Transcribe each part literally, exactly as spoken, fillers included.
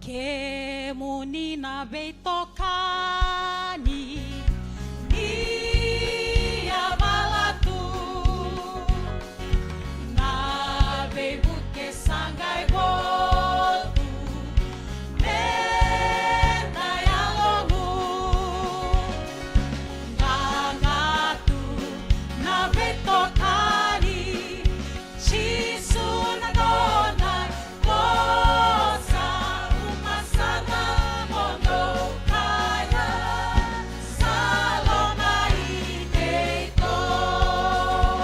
Kemuni na veitokani ni yavala tu, na veivuke sa qai votu me na yaloqu. Qaqa tu na veitokani, Jisu na nona vosa, uma sara mo dou kaya, sa lomai keitou.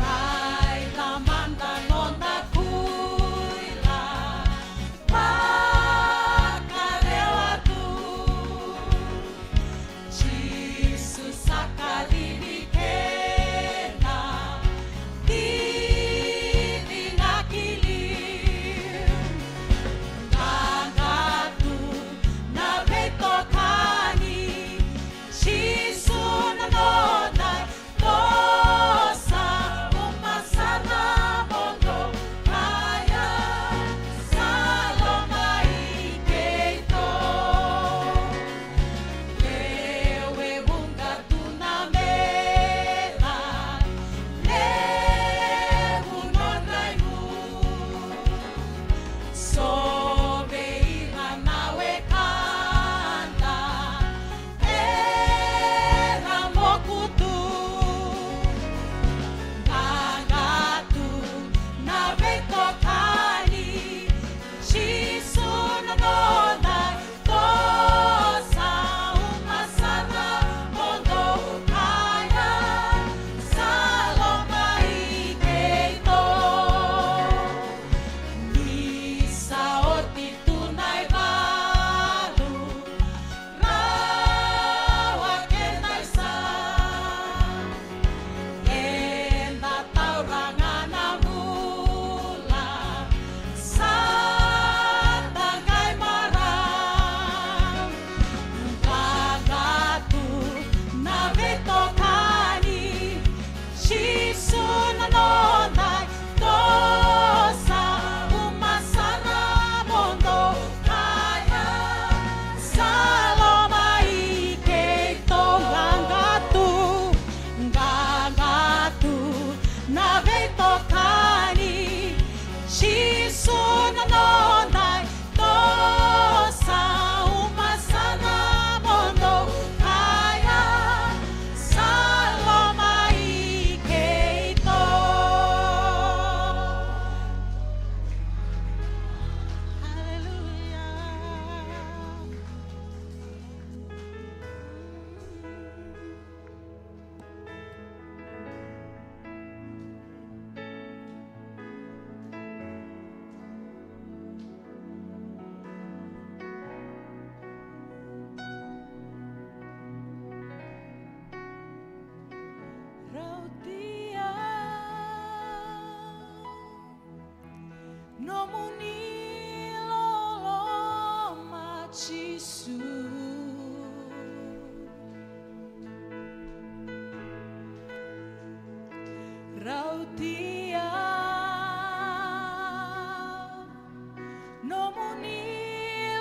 Raica mada noda kuila, vakarewa tu. Jisu sa kacivi keda, cici ga ki liu. Qaqa tu na veitokani, Jisu na nona vosa, uma sara mo dou kaya, sa lomai keitou. Lewe vuqa tu na meca, levu nodra igu. So vei ira na wekada era moku tu. Qaqa tu na veitokani, Jisu na nona vosa, uma sara mo dou kaya, sa lomai keitou. Ni sa oti tu na ivalu, rawa keda isa. Eda taura ga na bula, sa da qai marau. Qaqa tu na veitokani, Jisu na nona vosa, uma sara mo dou kaya, sa lomai keitou. Qaqa tu, qaqa tu na veitokani, Jisu na nona vosa, uma sara mo dou kaya, sa lomai keitou. Aleluya. Rauti au. Nomuni loloma Jisu. Rauti au. Nomuni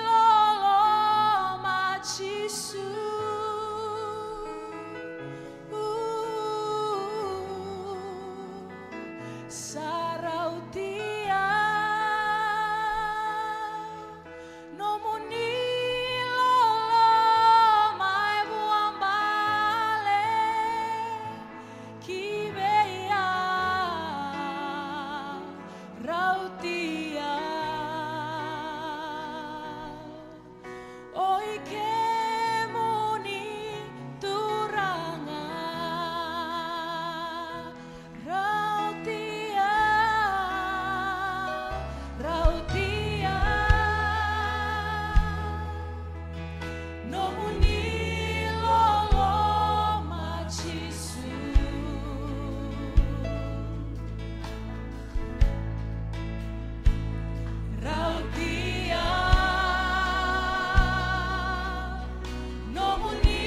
loloma Jisu. Sa rauti au. Nomuni loloma e vuabale ki vei au, rauti au. Oi kemuni Turaga, rauti au, rauti au. Nomuni loloma Jisu. Rauti au, nomuni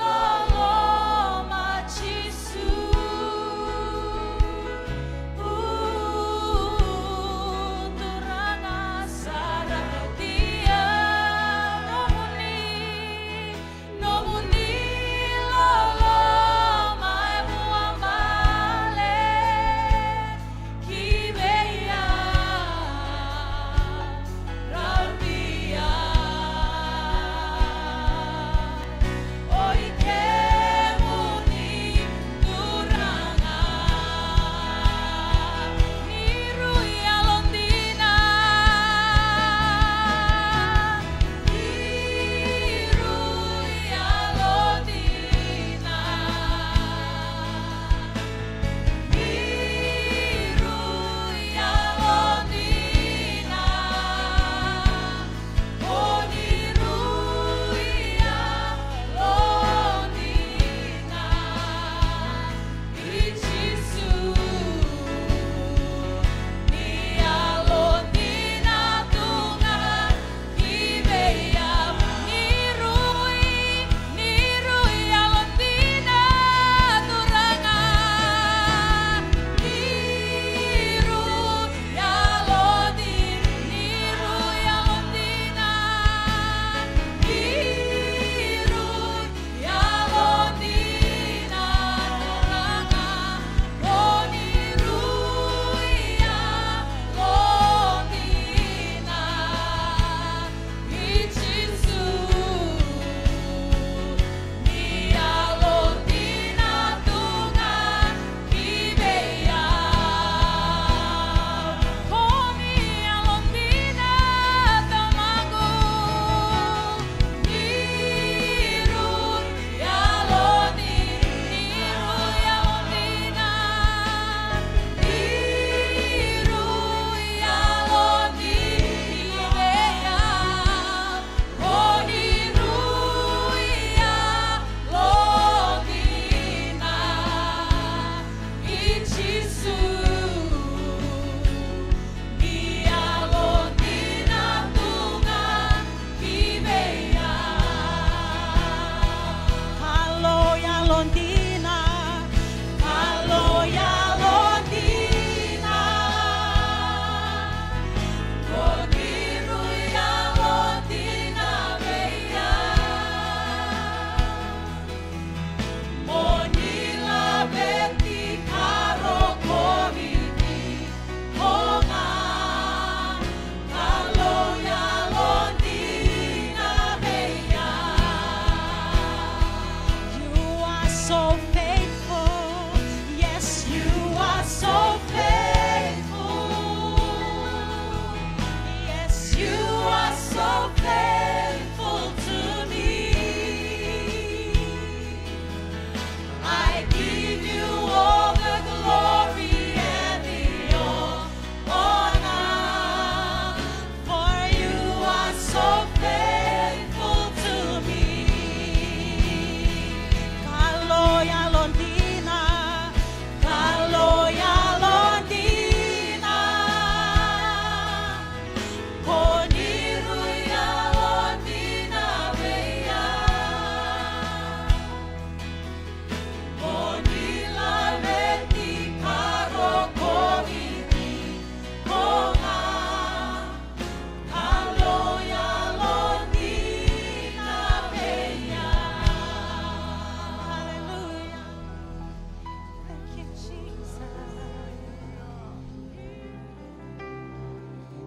loloma Jisu. Turaga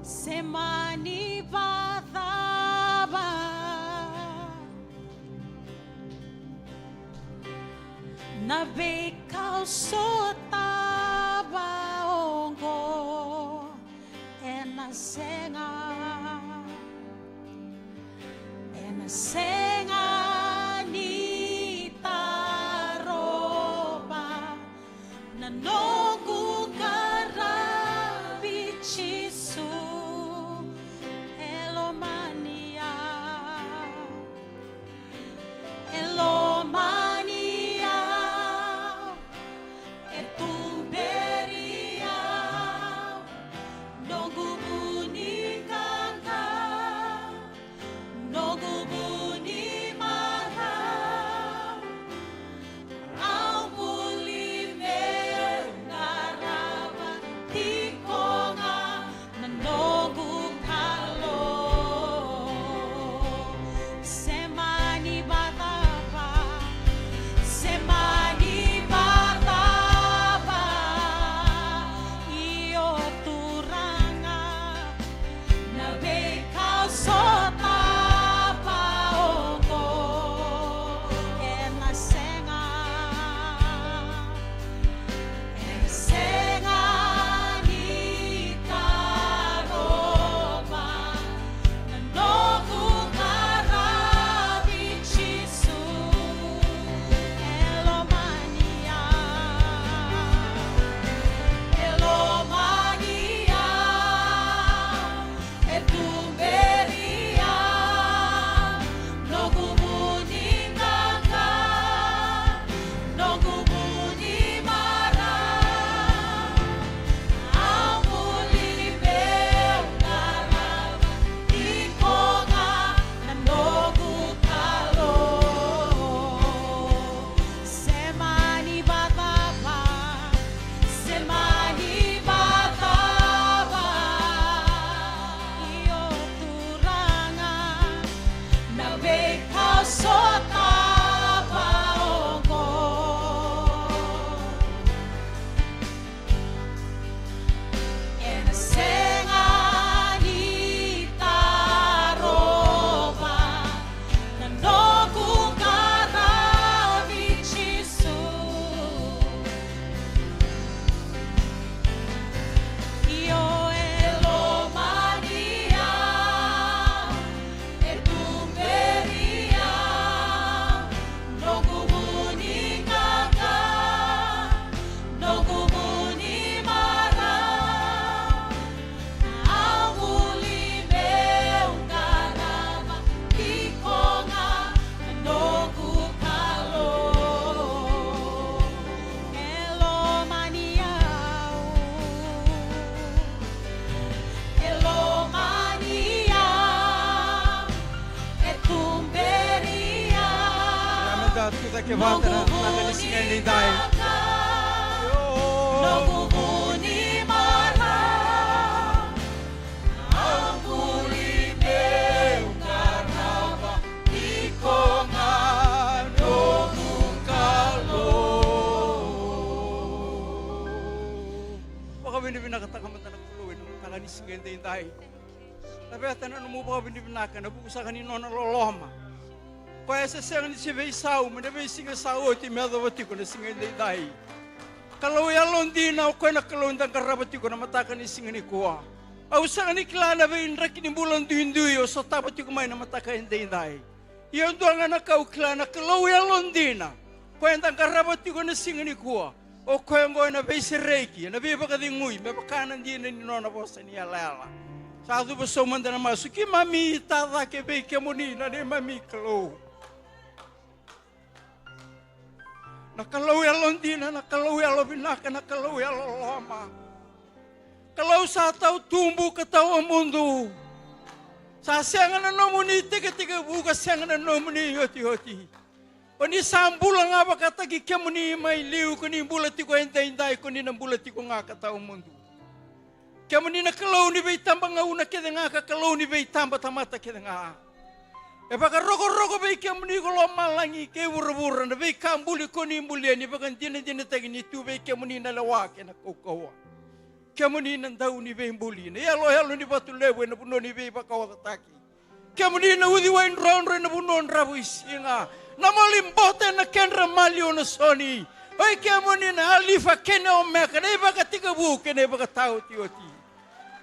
Se mani vacava na veika au sotava oqo, ena sega, ena sega ni tarova na noqu qaravi Jisu. E lomani au, e lomani au, e tuberi au, noqu vu ni qaqa, noqu vu ni marau. Au buli meu qarava tiko ga na noqu Kalou. Se mani vacava, se mani vacava, io Turaga, na veika au sotava oqo, ena sega, ena sega ni tarova na noqu qaravi Jisu. E lomani au, e lomani au, e tuberi au, noqu vu ni qaqa, noqu vu ni marau. Au buli meu qarava tiko ga na noqu Kalou. Se mani vacava, se mani vacava, io Turaga, na veika au sotava oqo, ena sega ni tarova na noqu qaravi Jisu. Io e lomani au, e tuberi au, noqu vu ni qaqa, noqu vu ni marau. Au buli meu qarava tiko ga na noqu Kalou. E lomani au, e lomani au, e tuberi au. Ena meda tucake vata na mataka ni siga edaidai. Noqu vu ni marau, au buli meu qarava tiko ga noqu Kalou. Vakavinavinakataka mada na Kalou ena mataka ni siga edaidai. Laveta na nomu vakavinavinaka ena vuku saka ni nona loloma. Koya e se sega ni se veisau mai na veisiga sa oti me yacova tiko na siga edaidai. Kalou yalodina, o koya na Kalou eda qarava tiko na mataka ni siga nikua. Au sega ni kila na veidraki ni bula duidui o sotava tiko mai na mataka edaidai. Ia e dua ga na ka au kila, na Kalou yalodina, koya eda qarava tiko na siga nikua, o koya oqo ena veisereki, ena veivakacegui me vaka na dina ni nona vosa ni yalayala. Sa cuva sobu mada na masu. Keimami tacake vei kemuni na neimami Kalou. Na Kalou yalodina, na Kalou yalovinaka, na Kalou yaloloma. Kalou sa tautubu ka tawamudu. Sa sega na nomuni tekitekivu ka sega na nomuni iotioti. Ko ni sa bula ga vakataki kemuni mai liu, ko ni bula tiko edaidai, ko ni na bula tiko ga ka tawamudu. Kemuni na Kalou ni veitabagauna kece ga ka Kalou ni veitabatamata kece ga. E vakarokoroko vei kemuni ko lomalagi kei vuravura na veika buli ko ni bulia, ni vakadinadinataki ni tu vei kemuni na lewa kei na kaukauwa. Kemuni na dau ni veibuli, na yaloyalo Yalo ni Vatu Levu, ena vanua ni veivakaocataki. Kemuni na uciwai drodro ena vanua dravuisiga. Na moli bota ena kedra maliwa na soni. Oi kemuni na Alifa kei na Omeka, na ivakatekivu kei na ivakataotioti.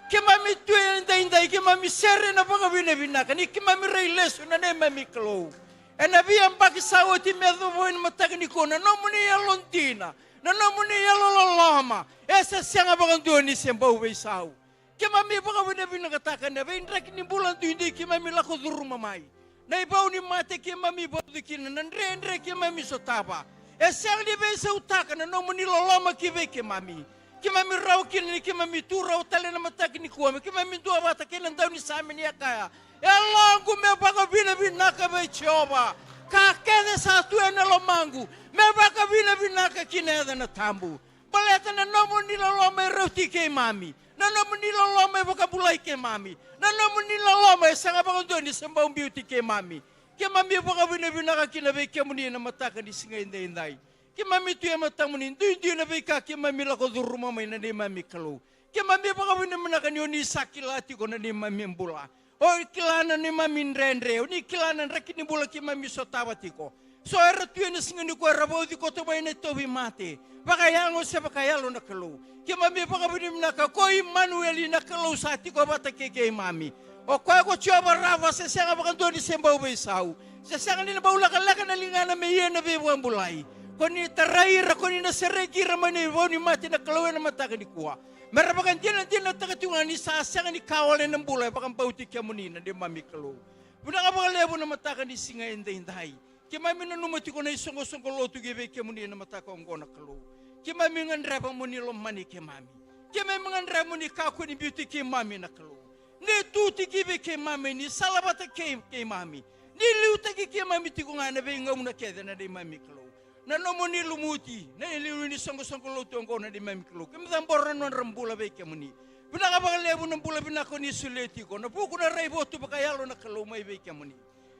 Keimami tu e daidai, keimami sere ena vakavinavinaka ni keimami rai lesu na neimami Kalou. Ena veiyabaki sa oti me yacova ena mataka nikua na nomuni yalodina, na nomuni yalololoma, e se sega vakadua ni se bau veisau. Keimami vakavinavinakataka na veidraki ni bula duidui keimami lako curuma mai. Na ivau ni mate keimami vauci kina, na dredre keimami sotava. E sega ni veisautaka na nomuni loloma ki vei keimami. Keimami rawa kina ni keimami tu rawa tale na mataka nikua me keimami duavata kei na daunisame ni a kaya, e yaloqu me vakavinavinaka vei Jiova. Ka kece sa tu ena lomaqu me vakavinavinaka ki na yacana tabu. Baleta na nomuni loloma e rauti keimami. Na nomuni loloma e vakabulai keimami. Na nomuni loloma e sega vakadua ni se bau biuti keimami. Keimami vakavinavinaka kina vei kemuni na mataka ni siga edaidai. Keimami tu e matamuni duidui na veika keimami lako curuma mai na neimami Kalou. Keimami vakavinavinaka ni oni sa kila tiko na neimami bula. O kila na neimami dredre, oni kila na draki ni bula keimami sotava tiko. So era tu ena siga nikua era vauci koto mai na tauvimate, vakayago se vakayalo na Kalou. Keimami vakavinavinaka ko Imanueli, na Kalou sa tiko vata kei keimami. O koya ko Jiova Rava, se sega vakadua ni se bau veisau. Se sega ni na bau lekaleka na ligana me ia na veivakabulai. Ko ni tarai ira, ko ni na sereki ira mai na ivau ni mate na Kalou ena mataka nikua. Me ra vakadinadinataka tiko ga ni sa sega ni ka wale na bula e vakabauti kemuni na neimami Kalou. Vinaka vakalevu na mataka ni siga edaidai. Keimami nanuma tiko na isoqosoqo lotu ki vei kemuni na mataka oqo na Kalou. Keimami gadreva mo ni lomani keimami. Keimami gadreva mo ni kakua ni biuti keimami na Kalou. Ni tu tiko vei keimami, ni salavata kei keimami. Ni liutaki keimami tiko ga ena veigauna kece na neimami Kalou. Na nomuni lumuti na iliuliu ni soqosoqo lotu oqo na neimami Kalou. Keimami cabora na nodra bula vei kemuni. Vinaka vakalevu na bula vinaka o ni solia tiko, na vuku na raivotu vakayalo na Kalou mai vei kemuni.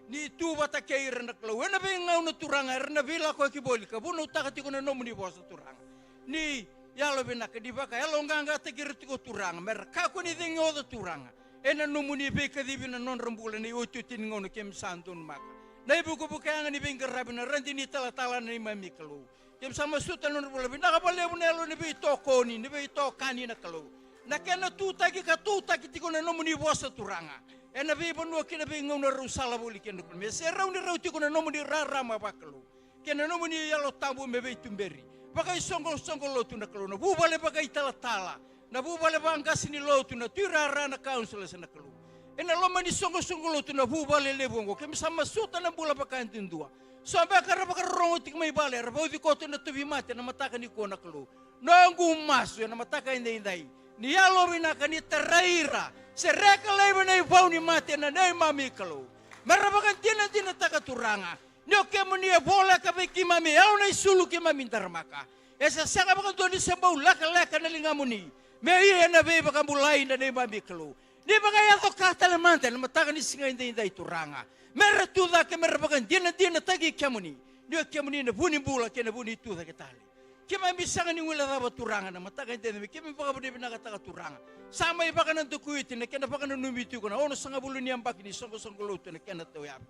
Ni tu vata kei ira na Kalou ena veigauna Turaga era na veilakoyaki voli ka vunautaka tiko na nomuni vosa Turaga. Ni yalovinaka, ni vakayaloqaqataki ira tiko Turaga me ra kakua ni cegi oca Turaga. Ena nomuni veikacivi na nodra bula na iotioti ni gauna keimami sa donumaka. Na ivukevuke yaga ni veiqaravi, na radi ni talatala na neimami Kalou. Keimami sa masuta na nodra bula vinaka vakalevu na yalo ni veitokoni, ni veitokani na Kalou. Na kena tutaki ka tutaki tiko na nomuni vosa Turaga. Ena veivanua kei na veigauna rau sala voli kina na Kalou. Me se rauni rau tiko na nomuni rarama vakalou. Kei na nomuni Yalo Tabu me veituberi. Vakaisoqosoqo lotu na Kalou, na vuvale vakaitalatala, na vuvale vakaqase ni lotu, na tuirara na councillors na Kalou. Ena loma ni soqosoqo lotu na vuvale levu oqo, keimami sa masuta na bula vakayadudua. So beka era vakarorogo tiko mai vale, era vauci koto na tauvimate na mataka nikua na Kalou. Noqu masu ena mataka edaidai, ni yalovinaka ni tarai ira, sereka laivi na ivau ni mate na neimami Kalou. Me ra vakadinadinataka Turaga. Ni o kemuni e voleka vei keimami, e au na isulu keimami daramaka. E se sega vakadua ni se bau lekaleka na ligamuni me ia ena veivakabulai na neimami Kalou. Ni vakayaco ka tale mada ena mataka ni siga edaidai Turaga. Me ra tu cake, me ra vakadinadinataki kemuni. Ni o kemuni na vu ni bula kei na vu ni tu cake tale. Keimami sega ni guilecava Turaga na mataka edaidai, me keimami vakavinavinakataka Turaga. Sa mai vakanadakuya oti na kena vakananumi tiko na onosagavulu ni yabaki ni soqosoqo lotu ena kena tauyavu.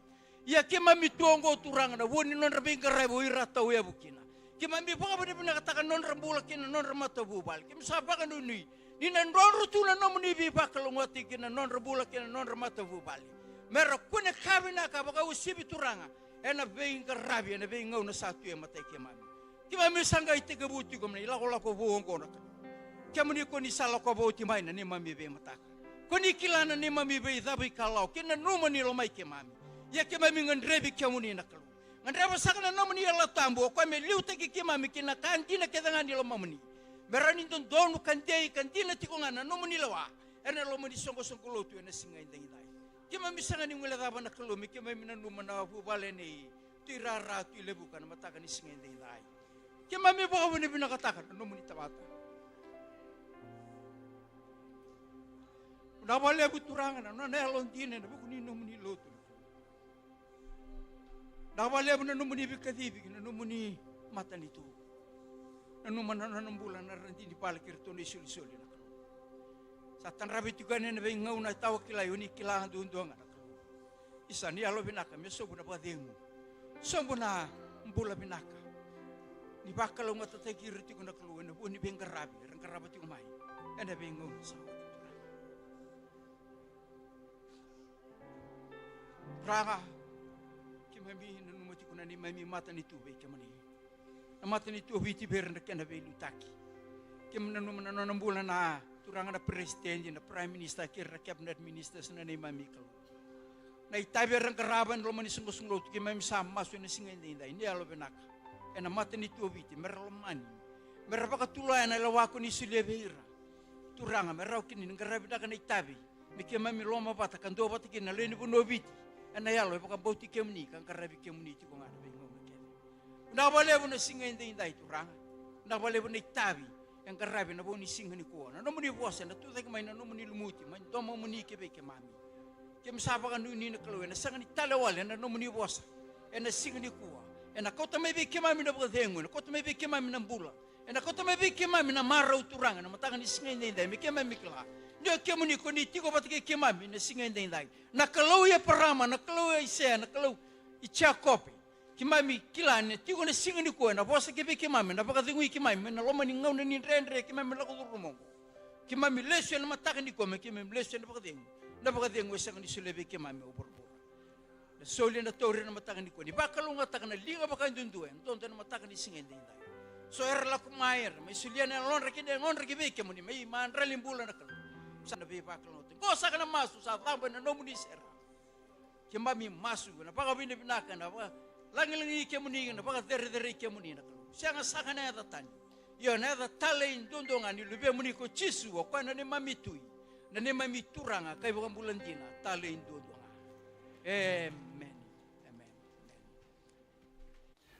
Ia keimami tu oqo Turaga na vua ni nodra veiqaravi o ira a tauyavu kina. Keimami vakavinavinakataka na nodra bula kei na nodra matavuvale. Keimami sa vakanuinui ni na drodro tu na nomuni veivakalougatataki kei na nodra bula kei na nodra matavuvale. Me ra kune ka vinaka vakauasivi Turaga ena veiqaravi ena veigauna sa tu e matai keimami. Keimami sa qai tekivu tiko mai na ilakolako vou oqo na Kalou. Kemuni ko ni sa lakova oti mai na neimami veimataka. Ko ni kila na neimami veicavuikalawa kei na nanuma ni lomai keimami. Ia keimami gadrevi kemuni na Kalou. Gadreva saka na nomuni Yalo Tabu, o koya me liutaki keimami ki na ka dina kece ga ni lomamuni. Me rawa ni dodonu ka dei ka dina tiko ga na nomuni lewa ena loma ni soqosoqo lotu ena siga edaidai. Keimami sega ni guilecava na Kalou me keimami nanuma na vuvale nei Tui Rara, Tui Levuka na mataka ni siga edaidai. Keimami vakavinavinakataka na nomuni tamata. Vinaka vakalevu Turaga na nona yalodina ena vuku ni nomuni lotu. Vinaka vakalevu na nomuni veikacivi kei na nomuni matanitu. Nanuma na nona bula na radini vale kei iratou na isolisoli na Kalou. Sa tadravi tiko yani ena veigauna e tawa kilai, o ni kila duadua ga na Kalou. Isa, ni yalo vinaka me sobu na vakacegu, sobu na bula vinaka. Ni vakalougatataki ira tiko na Kalou ena vuku ni veiqaravi era qarava tiko mai ena veigauna sa oti, Turaga. Turaga, keimami nanuma tiko na neimami matanitu vei kemuni. Na matanitu o Viti vei ira na kena veiliutaki. Keimami nanuma na nona bula na Turaga na Peresitedi, na Prime Minister kei ira na Cabinet Ministers, na neimami Kalou. Na itavi era qarava ena loma ni soqosoqo lotu, keimami sa masu ena siga edaidai, ni yalo vinaka, ena matanitu o Viti, mera lomani, mera vakatulewa ena lewa ko ni solia vei ira. Turaga, me rawa kina ni qaravi vinaka na itavi, me keimami lomavata ka duavata kina na lewe ni vanua o Viti ena yalo e vakabauti kemuni ka qaravi kemuni tiko ga na veigauna kece. Vinaka vakalevu na siga edaidai, Turaga. Vinaka vakalevu na itavi e qaravi ena vau ni siga nikua. Na nomuni vosa ena tucake mai na nomuni lumuti, mai domomuni ki vei keimami. Keimami sa vakanuinui na Kalou, ena sega ni tale wale na nomuni vosa ena siga nikua. Ena kauta mai vei keimami na vakacegu, ena kauta mai vei keimami na bula, ena kauta mai vei keimami na marau, Turaga, ena mataka ni siga edaidai, me keimami kila ni o kemuni ko ni tiko vata kei keimami na siga edaidai. Na Kalou i Eparama, na Kalou i Aisea, na Kalou i Jekope. Keimami kila ni tiko na siga nikua ena vosa ki vei keimami, ena vakacegui keimami ena loma ni gauna ni dredre keimami lako curuma oqo. Keimami lesu ena mataka nikua, me keimami lesu ena vakacegu, na vakacegu e sega ni solia vei keimami o vuravura. Na soli ena tauri ena mataka nikua, ni vakalougatataka na liga vakayadudua e dodo ena mataka ni siga edaidai. So era lako mai, era mai solia na yalodra kei na yagodra ki vei kemuni, mai madrali bula na Kalou. Sa na veivakalougatataki. Qo saka na masu sa cabo ena nomuni serau. Keimami masu ena vakavinavinaka, ena vakalagilagi kemuni, ena vakacerecerei kemuni na Kalou. Sega saka na yaca tani, io, na yaca talei duadua ga ni Luvemuni ko Jisu, o koya na neimami Tui, na neimami Turaga ka iVakabula dina talei duadua ga. Emeni. Emeni. Emeni.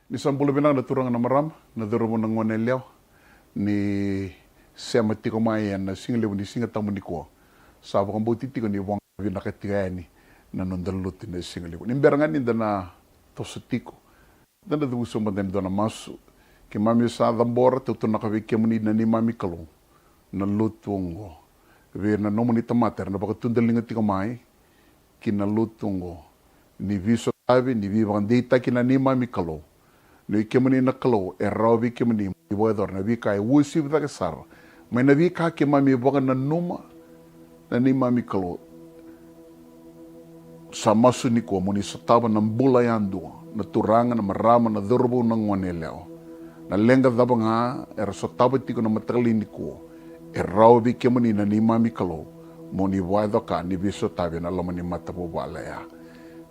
Ni sa bula vinaka na turaga, na marama, na cauravou, na goneyalewa, ni sema tiko mai ena sigalevu ni Sigatabu nikua. Sa vakabauti tiko ni voqa vinaka tiko yani na noda lotu ena sigalevu. Ni bera ga ni da na toso tiko, da na cuva sobu mada ena dua na masu. Keimami sa cabora, tautunaka vei kemuni na neimami Kalou na lotu oqo, vei ira na nomuni tamata era na vakatudaliga tiko mai ki na lotu oqo. Ni veisotavi, ni veivakadeitaki na neimami Kalou. Ni o kemuni na Kalou, e rawa vei kemuni mo ni vakayacora na veika e uasivi cake sara mai na veika keimami vakananuma, na neimami Kalou. Sa masu nikua mo ni sotava na bula yadua, na turaga, na marama, na cauravou, na goneyalewa. Na leqa cava ga era sotava tiko na mataka lailai nikua, e rawa vei kemuni na neimami Kalou mo ni vakayaco ka ni veisotavi ena loma ni matavuvale ya.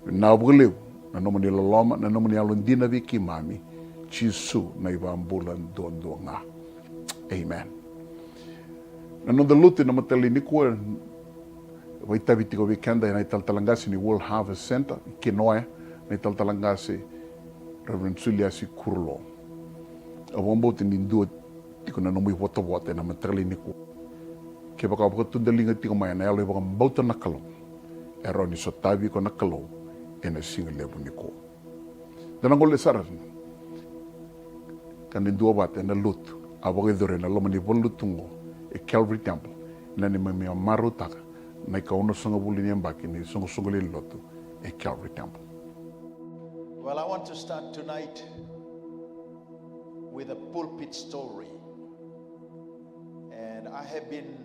Vinaka vakalevu na nomuni loloma, na nomuni yalodina vei keimami. Jisu na iVakabula duadua ga. Amen. Na noda lotu ena mataka lailai nikua, vakaitavi tiko vei keda ena italatala qase ni World Harvest Centre i Kinoya, na italatala qase Reverend Juliasi Kurulo. Au vakabauta ni dua tiko na nomu ivotavota ena mataka lailai nikua. Kevaka o vakatudaliga tiko mai ena yalo i vakabauta na Kalou, e rawa ni sotavi iko na Kalou ena sigalevu nikua. Da na gole sara ka ni duavata ena lotu a vakayacori ena loma ni valenilotu oqo e Calvary Temple, ena neimami a marautaka na ikaonosagavulu ni yabaki ni soqosoqo lewe ni lotu e Calvary Temple. Well, I want to start tonight with a pulpit story. And I have been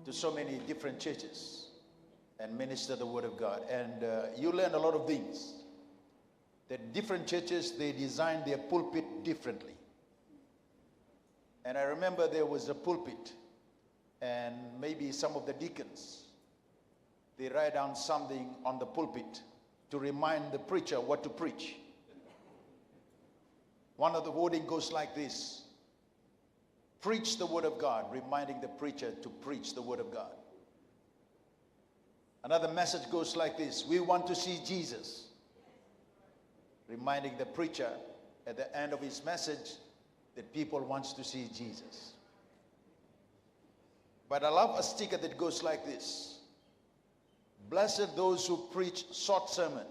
to so many different churches and minister the word of God. And uh, you learn a lot of things. That different churches, they design their pulpit differently. And I remember there was a pulpit, and maybe some of the deacons, they write down something on the pulpit to remind the preacher what to preach. One of the wording goes like this: "Preach the word of God," reminding the preacher to preach the word of God. Another message goes like this: "We want to see Jesus," reminding the preacher at the end of his message that people wants to see Jesus. But I love a sticker that goes like this: "Blessed those who preach short sermon,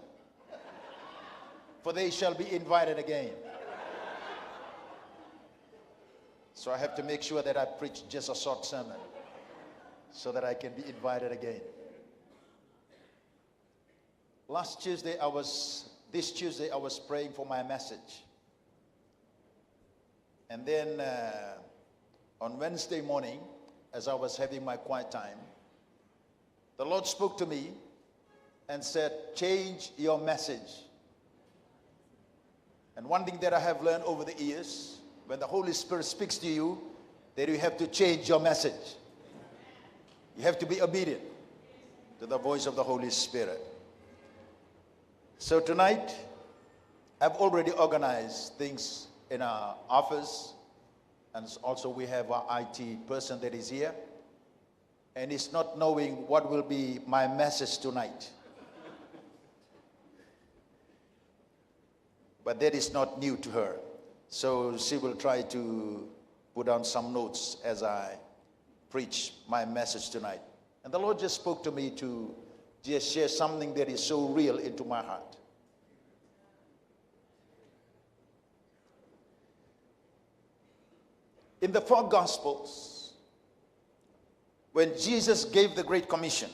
for they shall be invited again." So I have to make sure that I preach just a short sermon. so that I can be invited again. Last Tuesday, I was, this Tuesday, I was praying for my message. And then, uh, on Wednesday morning, as I was having my quiet time, the Lord spoke to me and said, "Change your message." And one thing that I have learned over the years, when the Holy Spirit speaks to you, that you have to change your message. You have to be obedient to the voice of the Holy Spirit. So tonight, I've already organized things in our office, and also we have our I T person that is here, and is not knowing what will be my message tonight. But that is not new to her. So she will try to put down some notes as I preach my message tonight. And the Lord just spoke to me to just share something that is so real into my heart. In the four Gospels, when Jesus gave the Great Commission,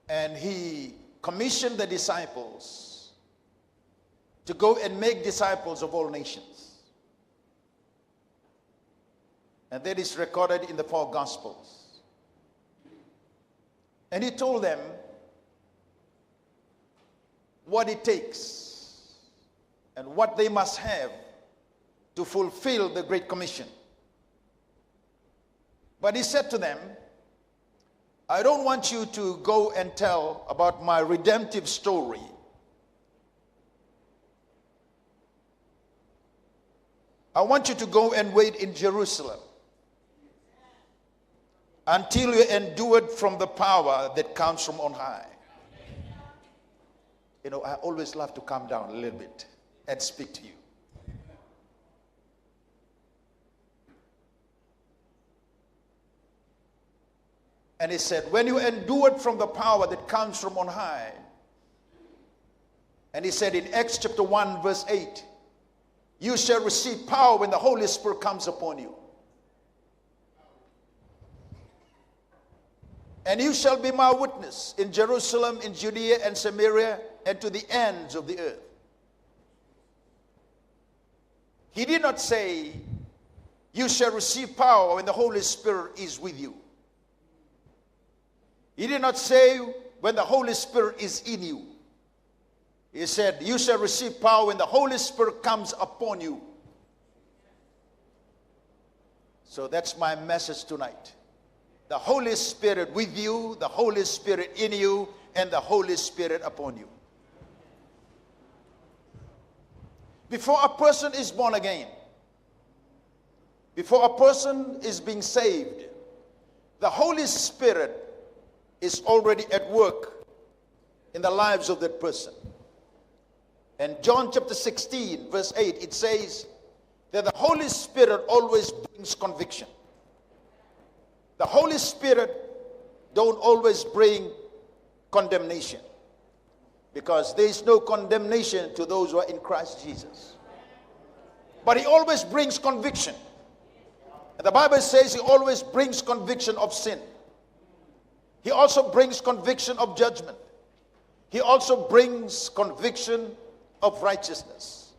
and he commissioned the disciples to go and make disciples of all nations. And that is recorded in the four Gospels. And he told them what it takes and what they must have to fulfill the Great Commission. But he said to them, "I don't want you to go and tell about my redemptive story. I want you to go and wait in Jerusalem until you endured from the power that comes from on high." You know, I always love to come down a little bit and speak to you. And he said, "When you endured from the power that comes from on high," and he said in Acts chapter one, verse eight, "You shall receive power when the Holy Spirit comes upon you. And you shall be my witness in Jerusalem, in Judea and Samaria, and to the ends of the earth." He did not say, "You shall receive power when the Holy Spirit is with you." He did not say, "When the Holy Spirit is in you." He said, "You shall receive power when the Holy Spirit comes upon you." So that's my message tonight. The Holy Spirit with you, the Holy Spirit in you, and the Holy Spirit upon you. Before a person is born again, before a person is being saved, the Holy Spirit is already at work in the lives of that person. In John chapter sixteen, verse eight, it says that the Holy Spirit always brings conviction. The Holy Spirit don't always bring condemnation, because there is no condemnation to those who are in Christ Jesus. But he always brings conviction. And the Bible says he always brings conviction of sin. He also brings conviction of judgment. He also brings conviction of righteousness.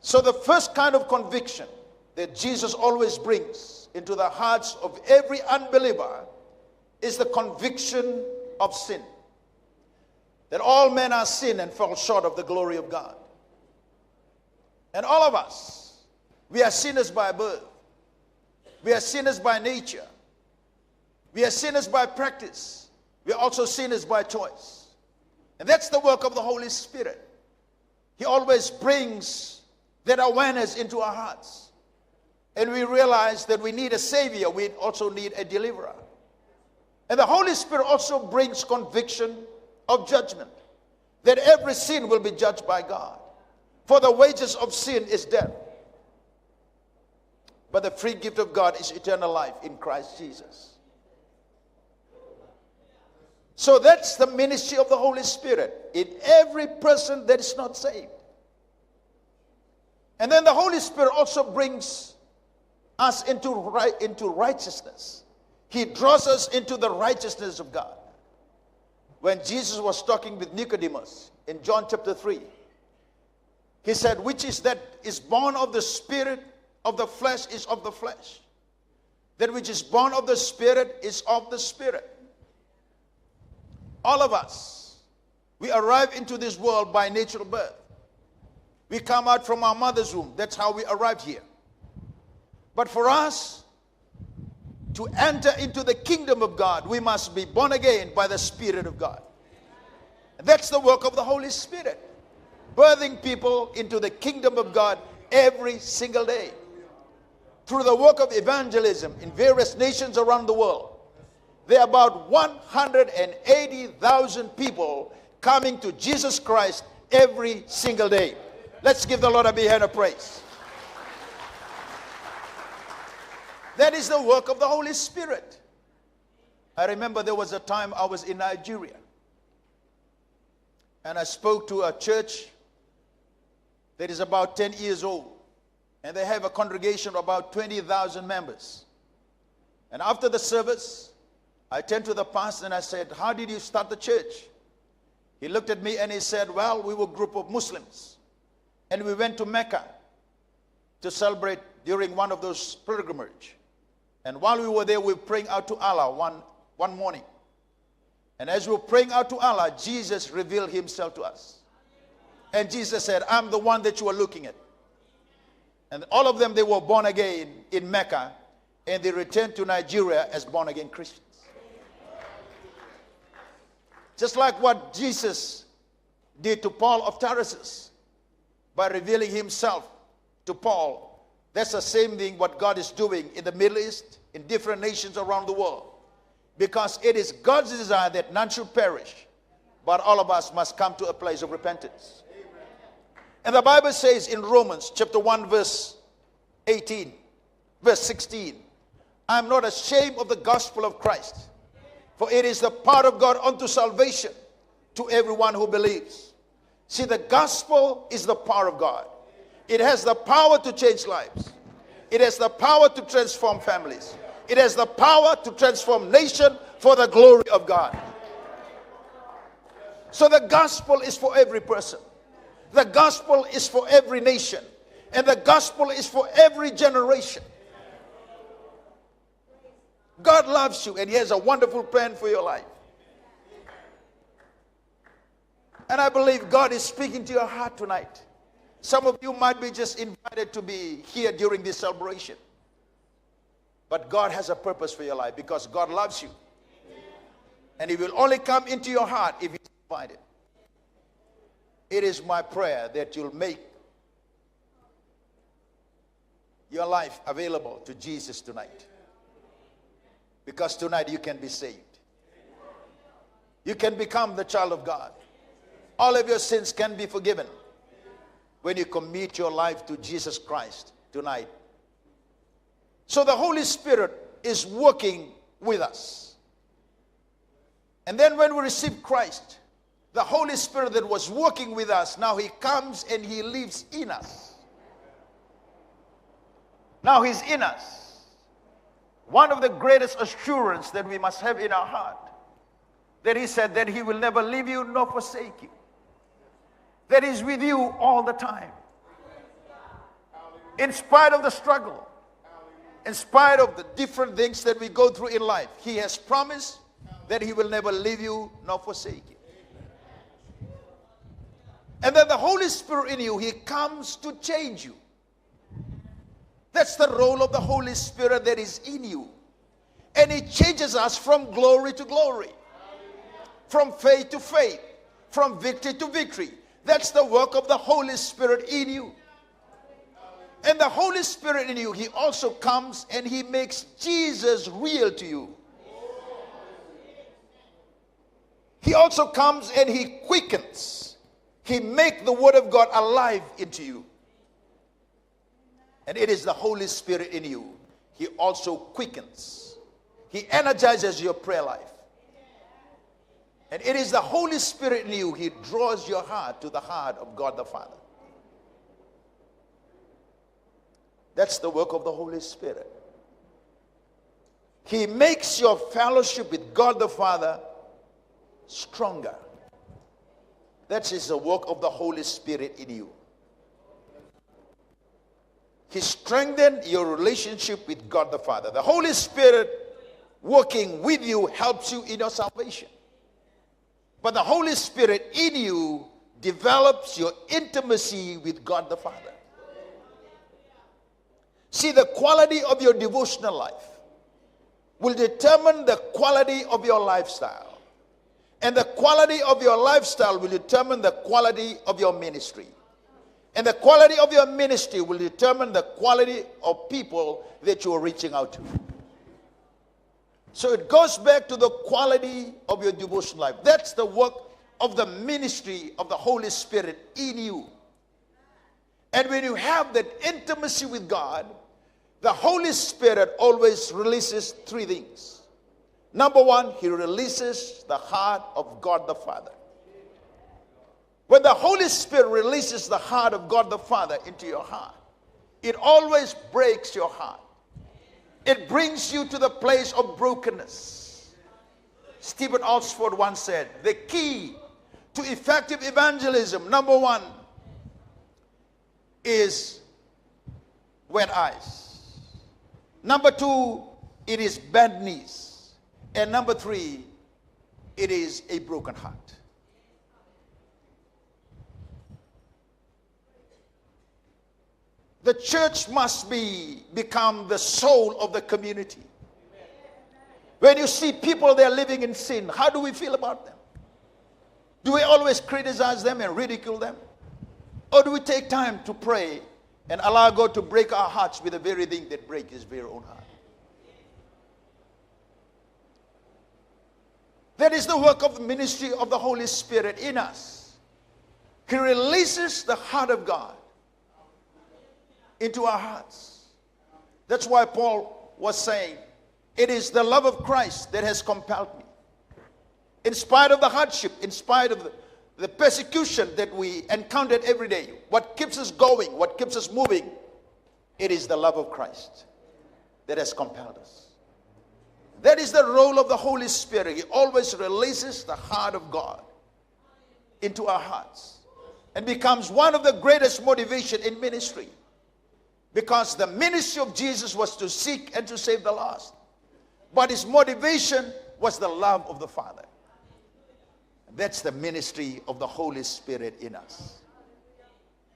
So the first kind of conviction that Jesus always brings into the hearts of every unbeliever is the conviction of sin. That all men are sin and fall short of the glory of God. And all of us, we are sinners by birth. We are sinners by nature. We are sinners by practice. We are also sinners by choice. And that's the work of the Holy Spirit. He always brings that awareness into our hearts. And we realize that we need a savior, we also need a deliverer. And the Holy Spirit also brings conviction of judgment, that every sin will be judged by God. For the wages of sin is death, but the free gift of God is eternal life in Christ Jesus. So that's the ministry of the Holy Spirit in every person that is not saved. And then the Holy Spirit also brings us into, ri- into righteousness. He draws us into the righteousness of God. When Jesus was talking with Nicodemus in John chapter three, he said, "Which is that is born of the Spirit, of the flesh is of the flesh. That which is born of the Spirit is of the Spirit." All of us, we arrive into this world by natural birth. We come out from our mother's womb. That's how we arrived here. But for us to enter into the kingdom of God, we must be born again by the Spirit of God. And that's the work of the Holy Spirit, birthing people into the kingdom of God every single day. Through the work of evangelism in various nations around the world, there are about one hundred eighty thousand people coming to Jesus Christ every single day. Let's give the Lord a big hand of praise. That is the work of the Holy Spirit. I remember there was a time I was in Nigeria, and I spoke to a church that is about ten years old, and they have a congregation of about twenty thousand members. And after the service, I turned to the pastor and I said, "How did you start the church?" He looked at me and he said, "Well, we were a group of Muslims, and we went to Mecca to celebrate during one of those pilgrimage. And while we were there, we were praying out to Allah one, one morning. And as we were praying out to Allah, Jesus revealed himself to us. And Jesus said, 'I'm the one that you are looking at.'" And all of them, they were born again in Mecca, and they returned to Nigeria as born again Christians. Just like what Jesus did to Paul of Tarsus by revealing himself to Paul. That's the same thing what God is doing in the Middle East, in different nations around the world. Because it is God's desire that none should perish, but all of us must come to a place of repentance. And the Bible says in Romans chapter one, verse eighteen, verse sixteen, "I am not ashamed of the gospel of Christ, for it is the power of God unto salvation to everyone who believes." See, the gospel is the power of God. It has the power to change lives. It has the power to transform families. It has the power to transform nation for the glory of God. So the gospel is for every person. The gospel is for every nation. And the gospel is for every generation. God loves you and He has a wonderful plan for your life. And I believe God is speaking to your heart tonight. Some of you might be just invited to be here during this celebration. But God has a purpose for your life because God loves you. And He will only come into your heart if He's invited. It is my prayer that you'll make your life available to Jesus tonight. Because tonight you can be saved. You can become the child of God. All of your sins can be forgiven when you commit your life to Jesus Christ tonight. So the Holy Spirit is working with us. And then when we receive Christ, the Holy Spirit that was working with us, now He comes and He lives in us. Now He's in us. One of the greatest assurance that we must have in our heart, that He said that He will never leave you nor forsake you, that He's with you all the time. In spite of the struggle, in spite of the different things that we go through in life, He has promised that He will never leave you nor forsake you. And then the Holy Spirit in you, He comes to change you. That's the role of the Holy Spirit that is in you. And He changes us from glory to glory, from faith to faith, from victory to victory. That's the work of the Holy Spirit in you. And the Holy Spirit in you, He also comes and He makes Jesus real to you. He also comes and He quickens. He makes the Word of God alive into you. And it is the Holy Spirit in you. He also quickens. He energizes your prayer life. And it is the Holy Spirit in you. He draws your heart to the heart of God the Father. That's the work of the Holy Spirit. He makes your fellowship with God the Father stronger. That is the work of the Holy Spirit in you. He strengthened your relationship with God the Father. The Holy Spirit working with you helps you in your salvation. But the Holy Spirit in you develops your intimacy with God the Father. See, the quality of your devotional life will determine the quality of your lifestyle. And the quality of your lifestyle will determine the quality of your ministry. And the quality of your ministry will determine the quality of people that you are reaching out to. So it goes back to the quality of your devotional life. That's the work of the ministry of the Holy Spirit in you. And when you have that intimacy with God, the Holy Spirit always releases three things. Number one, He releases the heart of God the Father. When the Holy Spirit releases the heart of God the Father into your heart, it always breaks your heart. It brings you to the place of brokenness. Stephen Oxford once said, "The key to effective evangelism, number one, is wet eyes. Number two, it is bent knees. And number three, it is a broken heart." The church must be, become the soul of the community. When you see people, they're living in sin, how do we feel about them? Do we always criticize them and ridicule them? Or do we take time to pray and allow God to break our hearts with the very thing that break His very own heart? That is the work of the ministry of the Holy Spirit in us. He releases the heart of God into our hearts. That's why Paul was saying, "It is the love of Christ that has compelled me." In spite of the hardship, in spite of the, the persecution that we encountered every day, what keeps us going, what keeps us moving, it is the love of Christ that has compelled us. That is the role of the Holy Spirit. He always releases the heart of God into our hearts and becomes one of the greatest motivation in ministry. Because the ministry of Jesus was to seek and to save the lost. But his motivation was the love of the Father. That's the ministry of the Holy Spirit in us.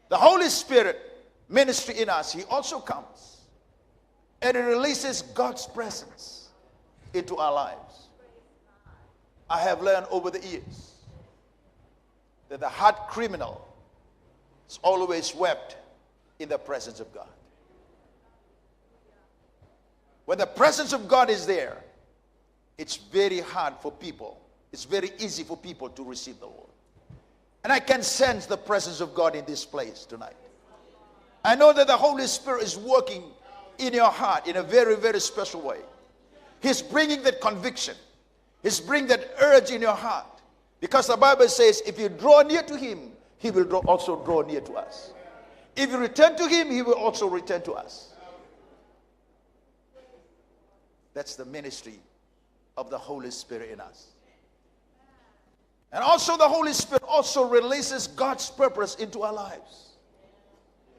The Holy Spirit ministry in us, he also comes and he releases God's presence into our lives. I have learned over the years that the heart criminal is always wept in the presence of God. When the presence of God is there, it's very hard for people. It's very easy for people to receive the Lord. And I can sense the presence of God in this place tonight. I know that the Holy Spirit is working in your heart in a very, very special way. He's bringing that conviction. He's bringing that urge in your heart. Because the Bible says, if you draw near to him, he will draw, also draw near to us. If you return to him, he will also return to us. That's the ministry of the Holy Spirit in us. And also the Holy Spirit also releases God's purpose into our lives.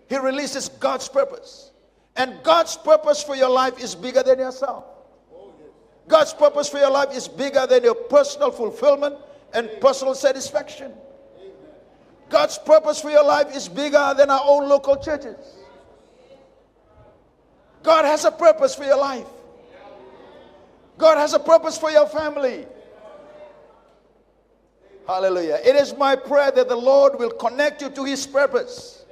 He releases God's purpose. And God's purpose for your life is bigger than yourself. God's purpose for your life is bigger than your personal fulfillment and personal satisfaction. God's purpose for your life is bigger than our own local churches. God has a purpose for your life. God has a purpose for your family. Hallelujah. It is my prayer that the Lord will connect you to his purpose.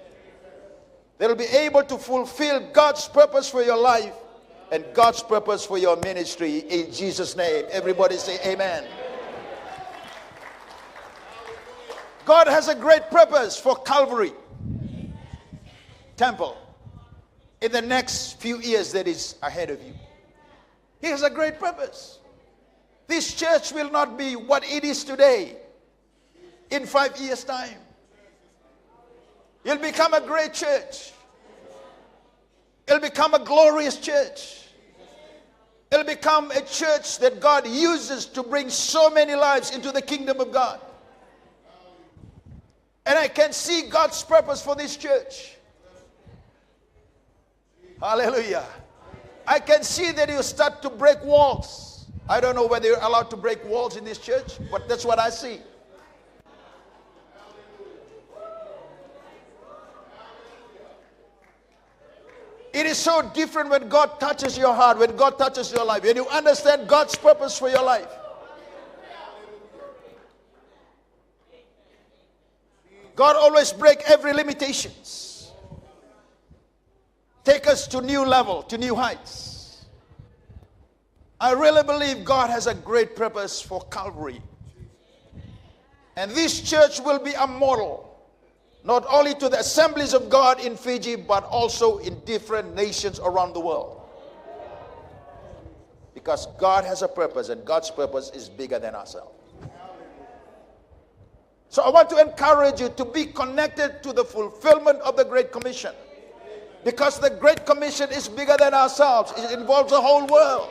That you'll be able to fulfill God's purpose for your life and God's purpose for your ministry in Jesus' name. Everybody say amen. God has a great purpose for Calvary Temple in the next few years that is ahead of you. He has a great purpose. This church will not be what it is today in five years' time. You'll become a great church. It'll become a glorious church. It'll become a church that God uses to bring so many lives into the kingdom of God. And I can see God's purpose for this church. Hallelujah. I can see that you start to break walls. I don't know whether you're allowed to break walls in this church, but that's what I see. It is so different when God touches your heart, when God touches your life, when you understand God's purpose for your life. God always break every limitations. Take us to new level, to new heights. I really believe God has a great purpose for Calvary. And this church will be a model, not only to the Assemblies of God in Fiji, but also in different nations around the world. Because God has a purpose, and God's purpose is bigger than ourselves. So I want to encourage you to be connected to the fulfillment of the Great Commission. Because the Great Commission is bigger than ourselves. It involves the whole world.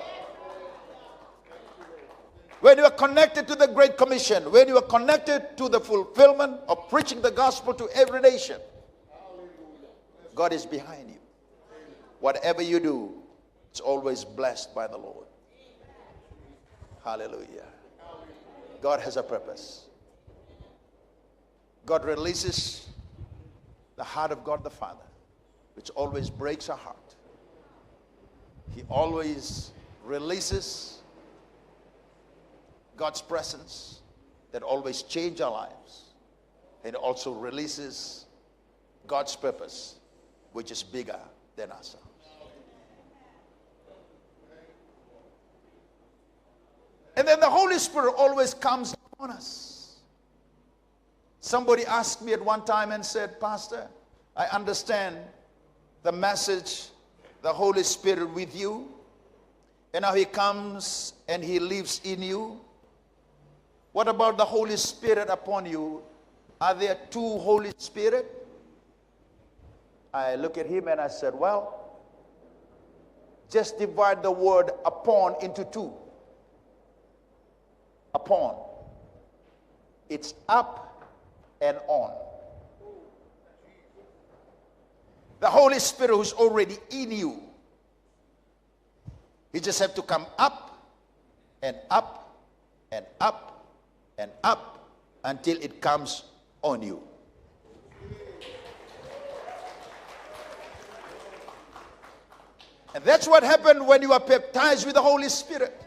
When you are connected to the Great Commission, when you are connected to the fulfillment of preaching the gospel to every nation, God is behind you. Whatever you do, it's always blessed by the Lord. Hallelujah. God has a purpose. God releases the heart of God the Father, which always breaks our heart. He always releases God's presence that always change our lives, and also releases God's purpose, which is bigger than ourselves. And then the Holy Spirit always comes on us. Somebody asked me at one time and said, "Pastor, I understand the message, the Holy Spirit with you, and now He comes and He lives in you. What about the Holy Spirit upon you? Are there two Holy Spirit?" I look at him and I said, "Well, just divide the word upon into two. Upon. It's up and on. The Holy Spirit who's already in you, He just have to come up and up and up and up until it comes on you." And that's what happened when you are baptized with the Holy Spirit.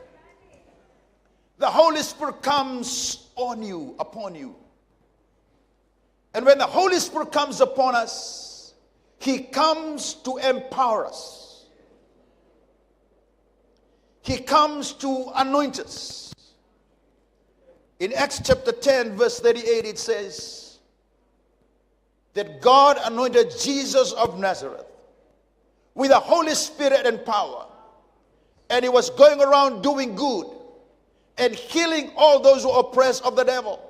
The Holy Spirit comes on you, upon you. And when the Holy Spirit comes upon us, He comes to empower us. He comes to anoint us. In Acts chapter ten, verse thirty-eight, it says that God anointed Jesus of Nazareth with the Holy Spirit and power, and He was going around doing good and healing all those who are oppressed of the devil.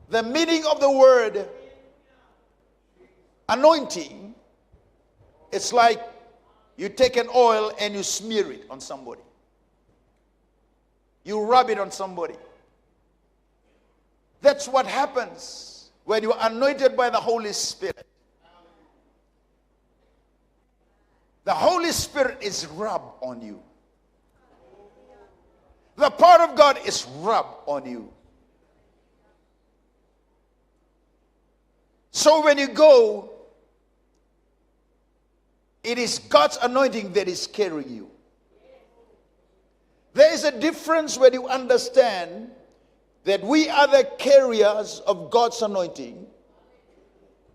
The meaning of the word anointing, it's like you take an oil and you smear it on somebody. You rub it on somebody. That's what happens when you are anointed by the Holy Spirit. The Holy Spirit is rubbed on you. The power of God is rubbed on you. So when you go, it is God's anointing that is carrying you. There is a difference when you understand that we are the carriers of God's anointing.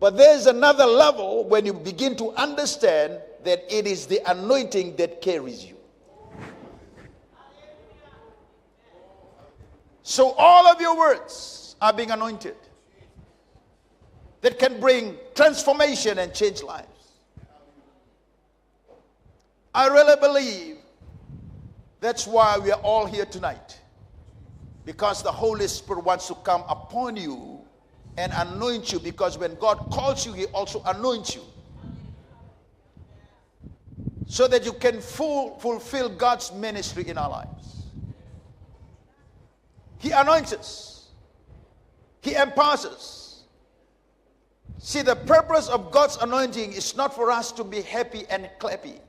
But there is another level when you begin to understand that it is the anointing that carries you. So all of your words are being anointed, that can bring transformation and change lives. I really believe that's why we are all here tonight, because the Holy Spirit wants to come upon you and anoint you, because when God calls you, He also anoints you. so that you can full, fulfill God's ministry in our lives. He anoints us. He empowers us. See, the purpose of God's anointing is not for us to be happy and clappy.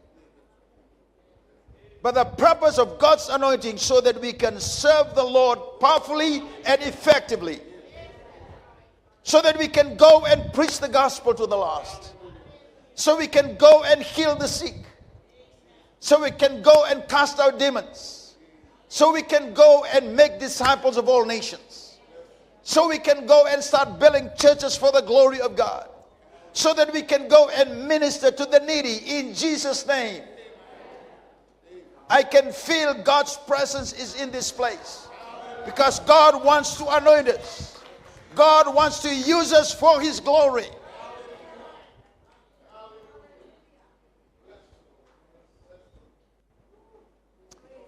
But the purpose of God's anointing so that we can serve the Lord powerfully and effectively. So that we can go and preach the gospel to the lost. So we can go and heal the sick. So we can go and cast out demons. So we can go and make disciples of all nations. So we can go and start building churches for the glory of God. So that we can go and minister to the needy in Jesus' name. I can feel God's presence is in this place because God wants to anoint us. God wants to use us for His glory.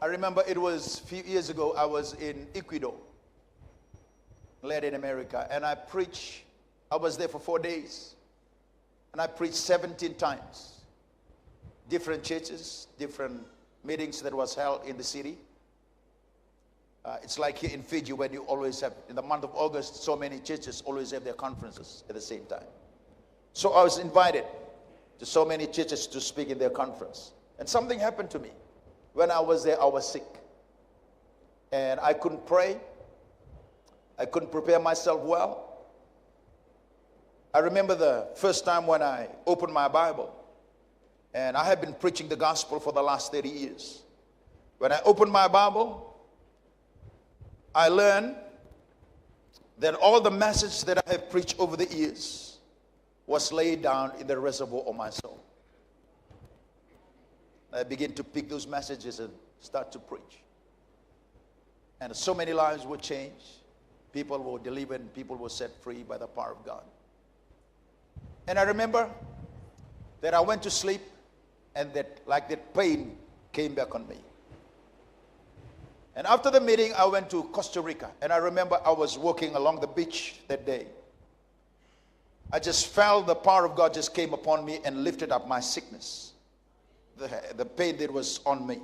I remember it was a few years ago, I was in Ecuador, Latin America, and I preached. I was there for four days, and I preached seventeen times. Different churches, different meetings that was held in the city. Uh, it's like here in Fiji, when you always have, in the month of August, so many churches always have their conferences at the same time. So I was invited to so many churches to speak in their conference. And something happened to me. When I was there, I was sick. And I couldn't pray. I couldn't prepare myself well. I remember the first time when I opened my Bible, and I have been preaching the gospel for the last thirty years. When I opened my Bible, I learned that all the message that I have preached over the years was laid down in the reservoir of my soul. I begin to pick those messages and start to preach. And so many lives were changed. People were delivered and people were set free by the power of God. And I remember that I went to sleep and that, like, that pain came back on me. And after the meeting, I went to Costa Rica. And I remember I was walking along the beach that day. I just felt the power of God just came upon me and lifted up my sickness, the, the pain that was on me.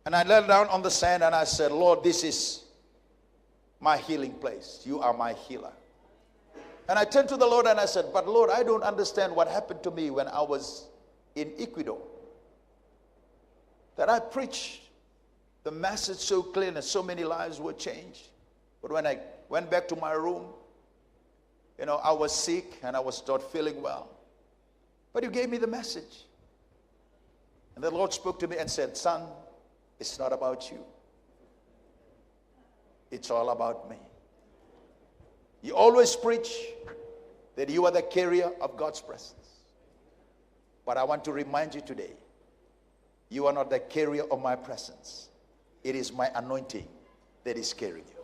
And I knelt down on the sand and I said, "Lord, this is my healing place. You are my healer." And I turned to the Lord and I said, "But Lord, I don't understand what happened to me when I was in Ecuador. That I preached the message so clear and so many lives were changed. But when I went back to my room, you know, I was sick and I was not feeling well. But you gave me the message." And the Lord spoke to me and said, "Son, it's not about you. It's all about me. You always preach that you are the carrier of God's presence. But I want to remind you today, you are not the carrier of my presence. It is my anointing that is carrying you."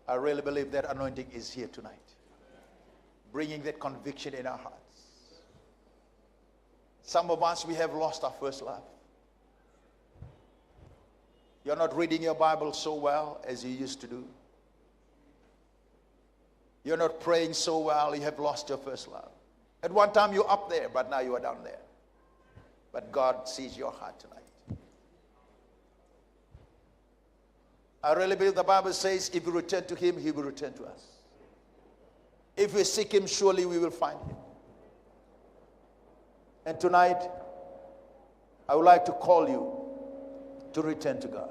I really believe that anointing is here tonight, bringing that conviction in our hearts. Some of us, we have lost our first love. You're not reading your Bible so well as you used to do. You're not praying so well. You have lost your first love. At one time, you're up there, but now you are down there. But God sees your heart tonight. I really believe the Bible says, "If we return to Him, He will return to us. If we seek Him, surely we will find Him." And tonight, I would like to call you to return to God.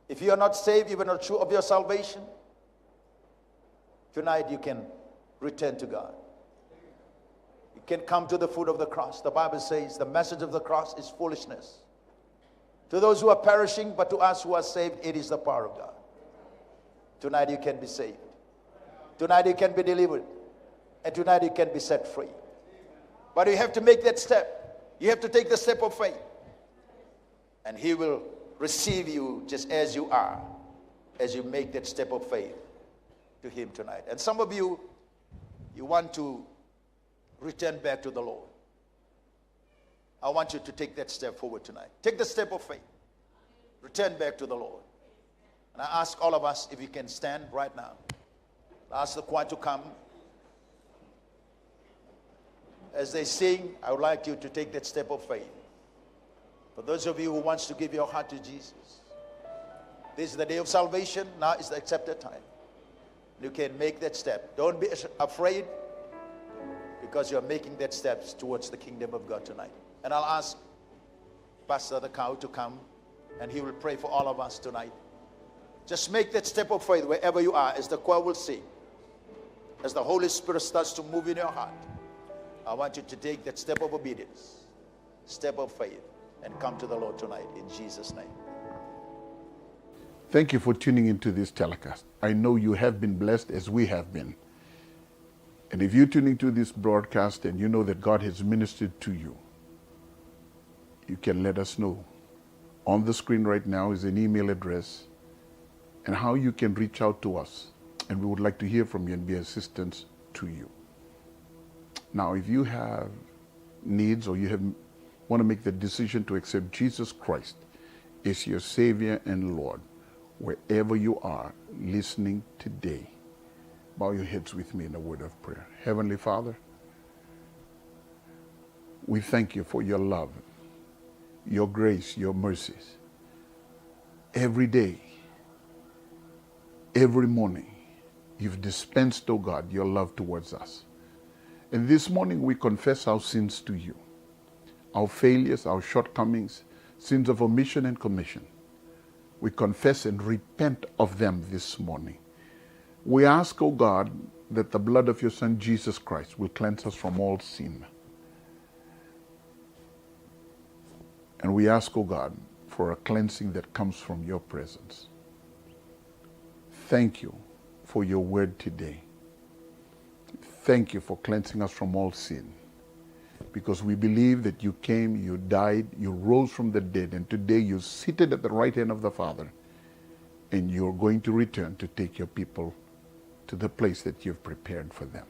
If you are not saved, you are not sure of your salvation, tonight you can return to God. You can come to the foot of the cross. The Bible says the message of the cross is foolishness to those who are perishing, but to us who are saved, it is the power of God. Tonight you can be saved. Tonight you can be delivered. And tonight you can be set free. But you have to make that step. You have to take the step of faith. And He will receive you just as you are, as you make that step of faith to Him tonight. And some of you, you want to return back to the Lord. I want you to take that step forward tonight. Take the step of faith. Return back to the Lord. And I ask all of us if you can stand right now. I ask the choir to come. As they sing, I would like you to take that step of faith. For those of you who wants to give your heart to Jesus, this is the day of salvation. Now is the accepted time. You can make that step. Don't be afraid, because you're making that steps towards the kingdom of God tonight. And I'll ask Pastor the Cow to come, and he will pray for all of us tonight. Just make that step of faith wherever you are, as the choir will sing. As the Holy Spirit starts to move in your heart, I want you to take that step of obedience, step of faith, and come to the Lord tonight in Jesus' name. Thank you for tuning into this telecast. I know you have been blessed as we have been. And if you're tuning to this broadcast and you know that God has ministered to you, you can let us know. On the screen right now is an email address and how you can reach out to us. And we would like to hear from you and be assistance to you. Now, if you have needs, or you have want to make the decision to accept Jesus Christ as your Savior and Lord, wherever you are listening today, bow your heads with me in a word of prayer. Heavenly Father, we thank you for your love, your grace, your mercies. Every day, every morning, you've dispensed, oh God, your love towards us. And this morning we confess our sins to you, our failures, our shortcomings, sins of omission and commission. We confess and repent of them this morning. We ask, oh God, that the blood of your Son Jesus Christ will cleanse us from all sin. And we ask, oh God, for a cleansing that comes from your presence. Thank you for your word today. Thank you for cleansing us from all sin. Because we believe that you came, you died, you rose from the dead, and today you're seated at the right hand of the Father, and you're going to return to take your people to the place that you've prepared for them.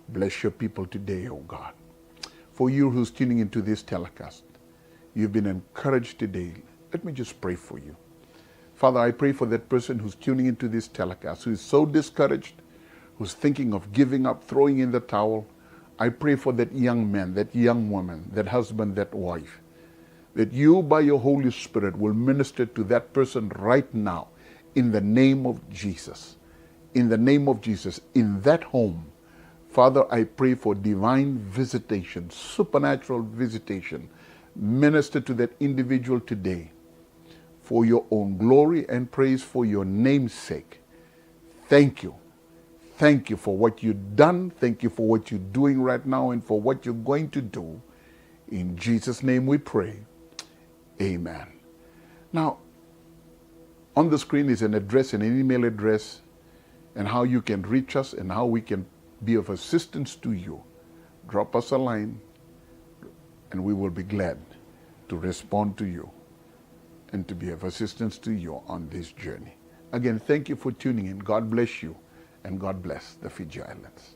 Bless your people today, oh God. For you who's tuning into this telecast, you've been encouraged today. Let me just pray for you. Father, I pray for that person who's tuning into this telecast, who is so discouraged, who's thinking of giving up, throwing in the towel. I pray for that young man, that young woman, that husband, that wife, that you, by your Holy Spirit, will minister to that person right now in the name of Jesus. In the name of Jesus, in that home, Father, I pray for divine visitation, supernatural visitation. Minister to that individual today for your own glory and praise, for your name's sake. Thank you. Thank you for what you've done. Thank you for what you're doing right now and for what you're going to do. In Jesus' name we pray. Amen. Now, on the screen is an address and an email address and how you can reach us and how we can be of assistance to you. Drop us a line and we will be glad to respond to you and to be of assistance to you on this journey. Again, thank you for tuning in. God bless you and God bless the Fiji Islands.